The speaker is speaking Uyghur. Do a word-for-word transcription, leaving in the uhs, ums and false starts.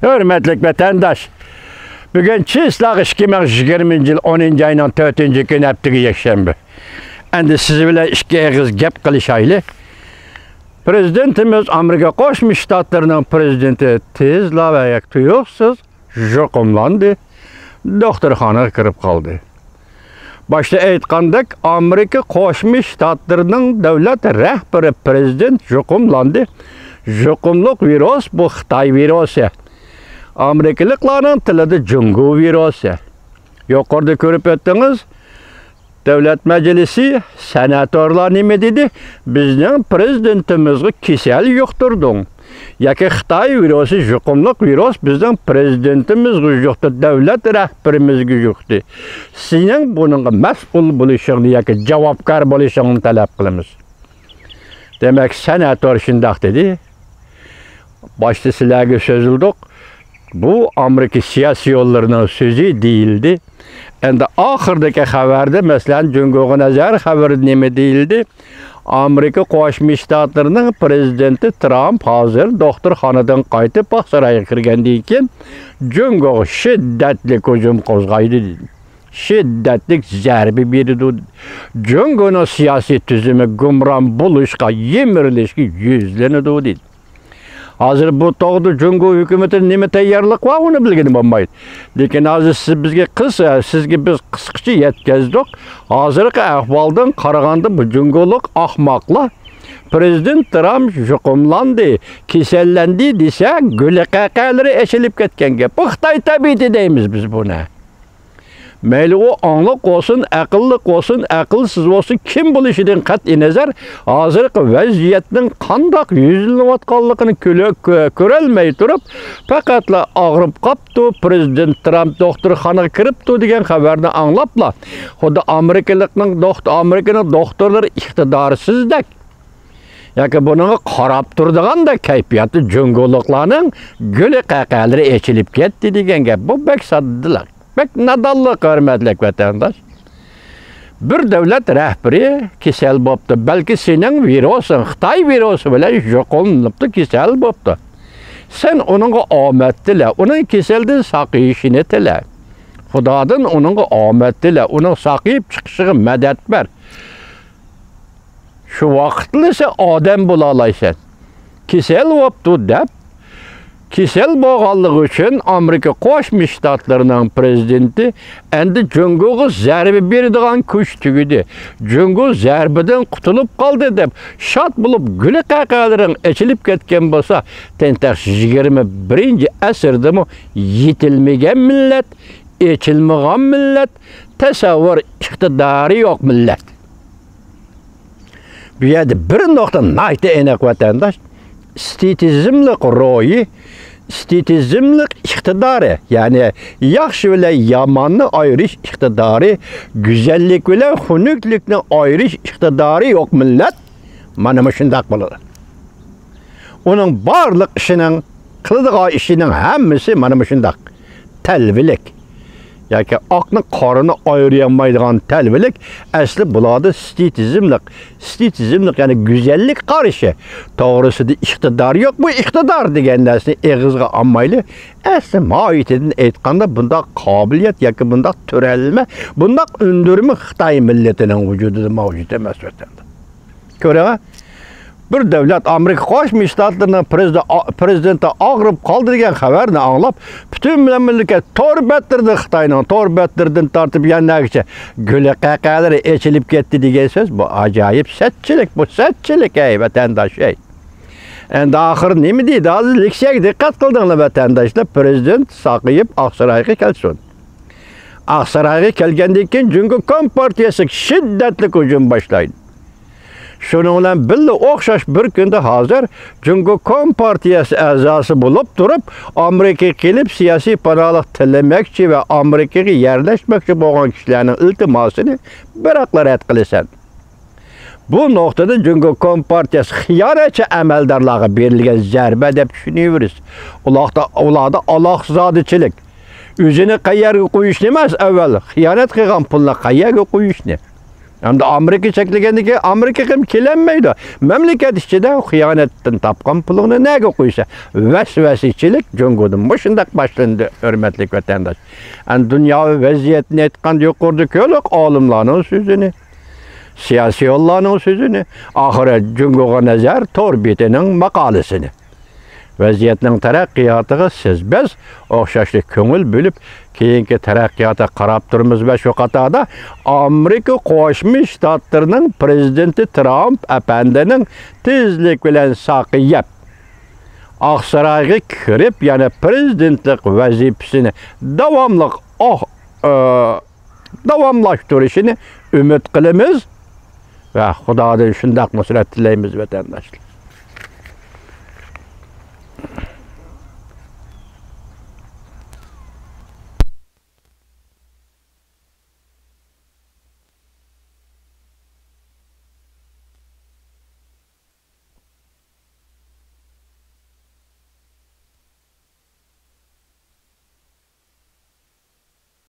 ھۆرمەتلىك ۋەتەنداش، بۈگۈن چىسلاغ ئىككى مىڭ يىگىرمىنچى يىل ئونىنچى ئاينىڭ تۆتىنچى كۈنى، ھەپتىگە يەكشەنبە. ئەمدى سىز بىلەن ئىككى ئېغىز گەپ قىلىشايلى. پىرېزىدېنتىمىز، ئامېرىكا قوشما شتاتلىرىنىڭ پىرېزىدېنتى تېزلا ۋە تۇيۇقسىز يۇقۇملاندى، دوختۇرخانىغا كىرىپ قالدى. باشتا ئېيتقاندەك، ئامېرىكا قوشما شتاتلىرىنىڭ دۆلەت رەھبىرى پىرېزىدېنت يۇقۇملاندى. يۇقۇملۇق ۋىرۇس بۇ خىتاي ۋىرۇسى. ئامېرىكىلىقلارنىڭ تىلىدا جۇڭگو ۋىرۇسى. يۇقىرىدا كۆرۈپ ئۆتتىڭىز، دۆلەت مەجلىسى، سېناتورلار نېمە دېدى؟ بىزنىڭ پىرېزىدېنتىمىزغا كېسەل يۇقتۇردۇڭ ياكى خىتاي ۋىرۇسى، يۇقۇملۇق ۋىرۇس بىزنىڭ پىرېزىدېنتىمىزغا يۇقتى، دۆلەت رەھبىرىمىزگە يۇقتى. سېنىڭ بۇنىڭغا مەسئۇل بولۇشۇڭنى ياكى جاۋابكار بولۇشۇڭنى تەلەپ قىلىمىز. دېمەك، سېناتور شۇنداق دېدى. باشتا سىلەرگە سۆزلىدۇق. بۇ ئامېرىكا سىياسىيونلىرىنىڭ سۆزى دېيىلدى. ئەمدى ئاخىرىدىكى خەۋەردە، مەسىلەن، جۇڭگوغا نەزەر خەۋىرىدە نېمە دېيىلدى؟ ئامېرىكا قوشما شتاتلىرىنىڭ پىرېزىدېنتى ترامپ ھازىر دوختۇرخانىدىن قايتىپ، ئاقسارايغا كىرگەندىن كېيىن، جۇڭگوغا شىددەتلىك ھۇجۇم قوزغايدۇ، دېدى. شىددەتلىك زەربە بېرىدۇ، دېدى. جۇڭگونىڭ سىياسىي تۈزۈمى گۇمران بولۇشقا، يىمىرىلىشكە يۈزلىنىدۇ، دېدى. ھازىر بۇ توغرىدا جۇڭگو ھۆكۈمىتىدە نېمە تەييارلىق بار، ئۇنى بىلگىلى بولمايدۇ. لېكىن ھازىر سىز بىزگە قىس-، سىزگە بىز قىسقىچە يەتكۈزدۇق. ھازىرقى ئەھۋالدىن قارىغاندا، بۇ جۇڭگولۇق ئاخماقلار پىرېزىدېنت ترامپ يۇقۇملاندى، كېسەللەندى دېسە، گۈلە قەقەلىرى ئېچىلىپ كەتكەن گەپ. بۇ خىتاي تەبىئىتى دەيمىز بىز بۇنى. مەيلى ئۇ ئاڭلىق بولسۇن، ئەقىللىق بولسۇن، ئەقىلسىز بولسۇن، كىم بولۇشىدىن قەتئىينەزەر، ھازىرقى ۋەزىيەتنىڭ قانداق يۈزلىنىۋاتقانلىقىنى كۆلە-، كۆ-، كۆرەلمەي تۇرۇپ، پەقەتلا «ئاغرىپ قاپتۇ، پىرېزىدېنت ترامپ دوختۇرخانىغا كىرىپتۇ» دېگەن خەۋەرنى ئاڭلاپلا، خۇددى ئامېرىكىلىقنىڭ دوخت-، ئامېرىكىنىڭ دوختۇرلىرى ئىقتىدارسىزدەك ياكى بۇنىڭغا قاراپ تۇرىدىغاندەك كەيپىياتتا جۇڭگولۇقلارنىڭ گۈلە قەقەلىرى ئېچىلىپ كەتتى دېگەن گەپ. بۇ بەك ساددىلىق، بەك نادانلىق، ھۆرمەتلىك ۋەتەنداش. بىر دۆلەت رەھبىرى كېسەل بوپتۇ. بەلكى سېنىڭ ۋىرۇسۇڭ خىتاي ۋىرۇسى بىلەن يۇقۇملىنىپتۇ، كېسەل بوپتۇ. سەن ئۇنىڭغا ئامەت تىلە، ئۇنىڭ كېسەلدىن ساقىيىشىنى تىلە. خۇدادىن ئۇنىڭغا ئامەت تىلە، ئۇنىڭ ساقىيىپ چىقىشىغا مەدەت بەر. شۇ ۋاقىتلا سەن ئادەم بولالايسەن. كېسەل بوپتۇ دەپ، كېسەل بولغانلىقى ئۈچۈن ئامېرىكا قوشما شتاتلىرىنىڭ پىرېزىدېنتى ئەمدى جۇڭگوغا زەربە بېرىدىغان كۈچ تۈگىدى، جۇڭگو زەربىدىن قۇتۇلۇپ قالدى دەپ شاد بولۇپ، گۈلە قەقەلىرىڭ ئېچىلىپ كەتكەن بولسا، تەنتەق يىگىرمە بىرىنچى ئەسىردىمۇ يېتىلمىگەن مىللەت، ئېچىلمىغان مىللەت، تەسەۋۋۇر ئىقتىدارى يوق مىللەت. بۇ يەردە بىر نۇقتا ناھايىتى ئېنىق، ۋەتەنداش. ئېستېتىزملىق روھى، ئېستېتىزملىق ئىقتىدارى، يەنى ياخشى بىلەن ياماننى ئايرىش ئىقتىدارى، گۈزەللىك بىلەن خۇنۈكلۈكنى ئايرىش ئىقتىدارى يوق مىللەت مانا مۇشۇنداق بولىدۇ. ئۇنىڭ بارلىق ئىشىنىڭ، قىلىدىغان ئىشىنىڭ ھەممىسى مانا مۇشۇنداق. تەلۋىلىك. ياكى ئاقنى قارىنى ئايرىيالمايدىغان تەلۋىلىك. ئەسلى بۇلاردا ئېستېتىزملىق. ئېستېتىزملىق، يەنى گۈزەللىك قارىشى توغرىسىدا ئىقتىدار يوق. بۇ ئىقتىدار دېگەن نەرسىنى ئېغىزغا ئالمايلى. ئەسلى ماھىيىتىدىن ئېيتقاندا، بۇنداق قابىلىيەت ياكى بۇنداق تۆرەلمە، بۇنداق ئۈندۈرمە خىتاي مىللىتىنىڭ ۋۇجۇدىدا مەۋجۇت ئەمەس، ۋەتەندە. كۆرۈڭە، بىر دۆلەت، ئامېرىكا قوشما شتاتلىرىنىڭ پىرېزىدېنت-، پىرېزىدېنتى ئاغرىپ قالدى دېگەن خەۋەرنى ئاڭلاپ، پۈتۈن مەملىكەت تور بەتلىرىدە، خىتاينىڭ تور بەتلىرىدىن تارتىپ يەنە نەگىچە گۈلە قەقەلىرى ئېچىلىپ كەتتى دېگەن سۆز، بۇ ئاجايىپ سەتچىلىك، بۇ سەتچىلىك، ھەي ۋەتەنداش، ھەي. ئەمدى ئاخىرى نېمە دەيدۇ؟ ھازىر لېكسىيەگە دىققەت قىلدىڭلار، ۋەتەنداشلار. پىرېزىدېنت ساقىيىپ ئاقسارايغا كەلسۇن. ئاقسارايغا كەلگەندىن كېيىن جۇڭگو كومپارتىيەسىگە شىددەتلىك ھۇجۇم باشلايدۇ. شۇنىڭ بىلەن بىللە ئوخشاش بىر كۈندە ھازىر جۇڭگو كومپارتىيەسى ئەزاسى بولۇپ تۇرۇپ، ئامېرىكىغا كېلىپ سىياسىي پاناھلىق تىلىمەكچى ۋە ئامېرىكىغا يەرلەشمەكچى بولغان كىشىلەرنىڭ ئىلتىماسىنى بىراقلا رەت قىلىسەن. بۇ نۇقتىدا جۇڭگو كومپارتىيەسى خىيانەتچى ئەمەلدارلارغا بېرىلگەن زەربە دەپ چۈشىنىۋېرىسىز. ئۇلاردا، ئۇلاردا ئالاقزادىچىلىك. ئۆزىنى قەيەرگە قويۇشنى ئەمەس، ئەۋۋەل خىيانەت قىلغان پۇلنى قەيەرگە قويۇشنى. ئەمدى ئامېرىكا چەكلىگەندىن كېيىن ئامېرىكا كىم كېلەلمەيدۇ. مەملىكەت ئىچىدە خىيانەتتىن تاپقان پۇلۇڭنى نەگە قويىسەن؟ ۋەسۋەسىچىلىك جۇڭگودىن مۇشۇنداق باشلىنىدۇ، ھۆرمەتلىك ۋەتەنداش. ئەمدى دۇنياۋى ۋەزىيەتنى ئېيتقاندا يۇقىرىدا كۆرلۈك ئالىملارنىڭ سۆزىنى، سىياسىيونلارنىڭ سۆزىنى، ئاخىرى جۇڭگوغا نەزەر تور بېتىنىڭ ماقالىسىنى. ۋەزىيەتنىڭ تەرەققىياتىغا سىز بىز ئوخشاشلا كۆڭۈل بۆلۈپ، كېيىنكى تەرەققىياتىغا قاراپ تۇرىمىز ۋە شۇ قاتاردا ئامېرىكا قوشما شتاتلىرىنىڭ پرېزىدېنتى ترامپ ئەپەندىنىڭ تېزلىك بىلەن ساقىيىپ، ئاقسارايغا كىرىپ، يەنە پرېزىدېنتلىق ۋەزىپىسىنى داۋاملىق، ئوھ، ئى، داۋاملاشتۇرۇشىنى ئۈمىد قىلىمىز ۋە خۇدادىن شۇنداق نۇسرەت تىلەيمىز، ۋەتەنداشلار.